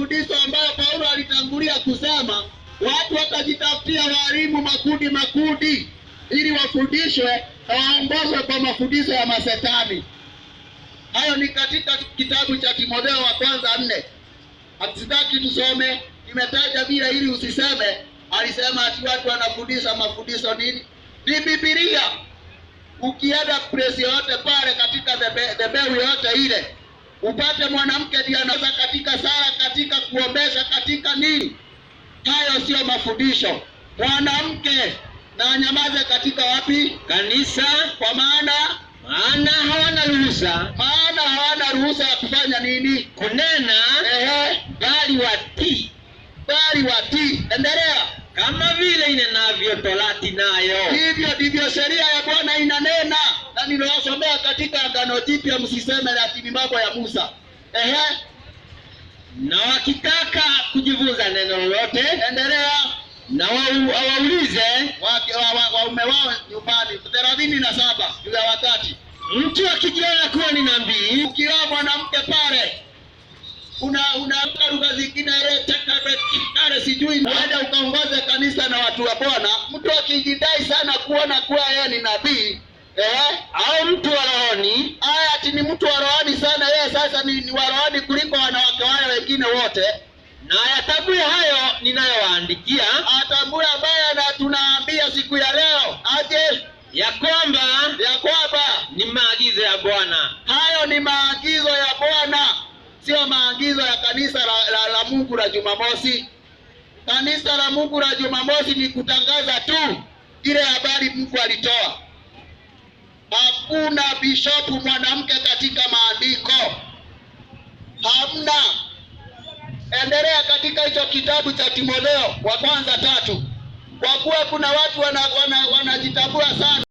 mafundisho ambayo Paulo alitangulia kusema watu watajitafutia walimu makundi makundi, ili wafundishwe na waongozwe kwa mafundisho ya masetani. Hayo ni katika kitabu cha Timotheo wa kwanza 4. Hatutaki tusome, nimetaja bila ili usiseme alisema ati watu wanafundisha mafundisho nini? Ni Biblia. Ukienda place yoyote pale katika dhehebu yoyote ile, upate mwanamke ndiye anaweza katika sala, katika kuombesha, katika nini, hayo sio mafundisho. Mwanamke na anyamaze katika wapi? Kanisa. Kwa maana Maana hawana ruhusa maana hawana ruhusa ya kufanya nini? Kunena, bali watii, Bali watii. Endelea. Kama vile inenavyo Torati nayo. Hivyo ndivyo sheria ya Bwana inanena, na niliwasomea katika Agano Jipya, msiseme ati ni mambo ya Musa. Ehe, Na wakitaka kujifunza neno lolote, endelea. Na waulize Waume wao nyumbani. 37 juu ya wakati. Mtu akijiona kuwa ni nabii, Ukioa mwanamke pale una lugha zingine ile kale sijui, uende ukaongoze kanisa na watu wa Bwana. Mtu akijidai sana kuona kuwa yeye ni nabii, au mtu wa rohoni, aya ati ni mtu wa rohoni sana yeye, sasa ni wa rohoni kuliko wanawake wale wengine wote. Na ayatambue hayo ninayowaandikia, Atambue ambaye na tunaambia siku ya leo aje, ya kwamba ya kwamba ni maagizo ya Bwana. Hayo ni maagizo ya Bwana, sio maagizo ya kanisa la Mungu la Jumamosi. Kanisa la Mungu la Jumamosi ni kutangaza tu ile habari Mungu alitoa. Hakuna bishopu mwanamke katika maandiko, hamna. Endelea katika hicho kitabu cha Timotheo wa kwanza 3, kwa kuwa kuna watu wanajitambua sana.